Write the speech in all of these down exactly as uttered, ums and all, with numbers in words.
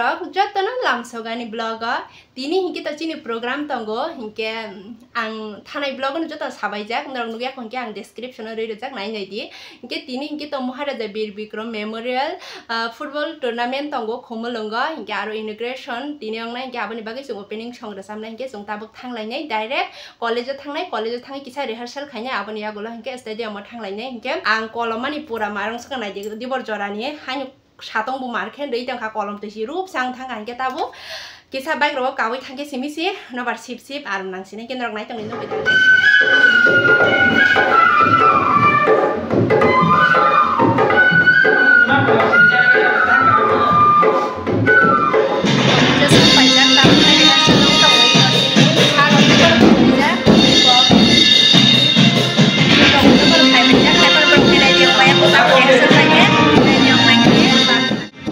Ok, jotono lamsogani vlog o. Tini hinkhe to chini program tongo, hinkhe, mm, ang thanai vlog no joto sabaijak, norok nukya hinkhe ang description o rwi rwjak, nai nai di. Hinkhe tini hinkhe to Maharaja Bir Bikram Memorial, ah, Football Tournament tongo Khumulwngo, hinkhe aro inauguration tini wngnai, hinkhe aboni bagwi chwng opening song rwchabnai, hinkhe chwng tabuk thanglainai direct college o thangnai, college o thangwi kisa rehearsal khainai, aboni yagulo hinkhe stadium o thanglainai, hinkhe ang kolomani pura marung swkang nai di, dibor jorani haino. Satong bo mar khe rwi tongkha, kolom twi si rup sang thangkha, hinkhe tabuk kisa bike rok kawi thangkhe simi si nobar sip sip aram nang sini, hinkhe norok nai tongwi nugwi tongdi. Jeswk paijak tabuk nai tongwi tongwi sal rok tei borok tongwi jak.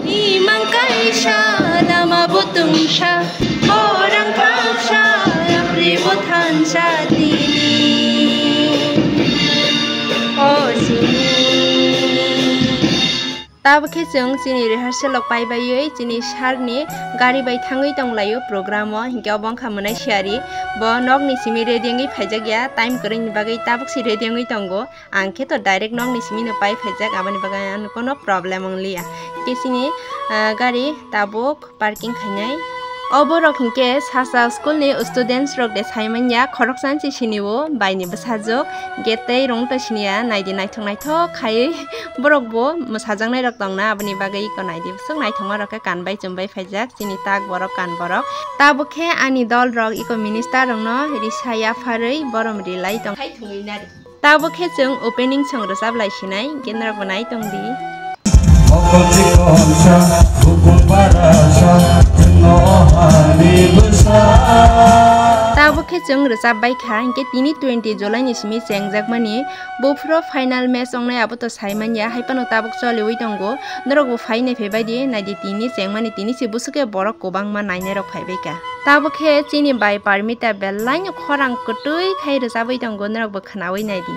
Ni mang kaisa lama bo tungsa, orang kausa, apri bo thansa tini. O sini. Tabuk khe chwng chini rehearsal rok pai baiwi chini sir ni gari bai thangwi tonglaio program o, hinkhe obo wngkha mwnai siyari. Bo nokni simi ready wngwi phaijak ya, time kwrwini bagwi tabuk se ready wngwi tongo. Ang khe to direct nokni simi no pai phaijak, aboni bagwi ano kono problem wng liya. Khe chini, ah, gari tabuk parking khainai. O borok hinkhe sasa school ni students rok de sai manya, khoroksa se sini o bai ni bwsajwk, gate tei rung to sini ya, nai di naithok naithok khaiwi borok bo mwsajaknai rok tongna, aboni bagwi iko nai di bwswk naithokma rok khe kan bai chum bai phaijak chini tak borok kan borok. Tabuk khe ani dol rok iko minister rok no risa yapharwi borom rilai tong khai thungwi nari. Tabuk khe chwng opening song rwchap lai sinai, hinkhe norok bo nai tong di. Mokol chikon sa, bukung para sa, chwng o hani bwsa. Tabuk khe chwng rwchap bai kha, hinkhe tini twenty July ni simi chengjakmani buphuru final match wngnai, abo to sai manya, hai phano tabuk choliwi tongo. Norok bo phai nai phai bai di, nai di tini chengmani, tini se busu khe borok kwbangma nainai rok phai bai kha. Tabuk khe chini bai Parmita belai no khorang kwtwi khai rwchabwi tongo, norok bo khwnawi nai di.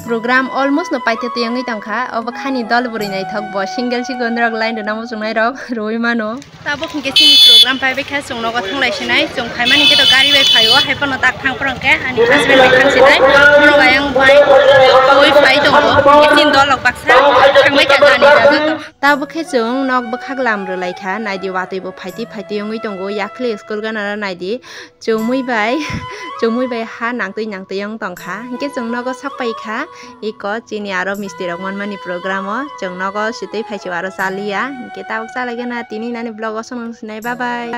Program almost no paithe twi wngwi tongkha. Obo khani dol bwrwi naithok, bo single sigon rok line rwna muchungnai rok rwui mano. Tabuk hinkhe chini program paibai kha, chwng nogo thanglai sinai. Chwng phaimani khe to gari bai phaio, hai phano tak thang phwrwng khe ani husband bai thang sinai. Bono bai ang bai oi phai tongo. Hinkhe chini dol rok baksa thangbai kha gani jaga to. Tabuk khe chwng nok bwkhak lam rwlai kha, naidi watwi bo phaitwi phaitwi wngwi tongo, yakhli school gana naidi. Chumui bai, chumui bai ha nangtwi nangtwi wng tong kha. Hinkhe chwng nogo sok pai kha, iko chini aro misti rok manmani program o. Chwng nogo sitwi phai se aro chaliya. Hinkhe tabuk chalaigana tini nani vlog o, chwng nang sinai. Bye bye.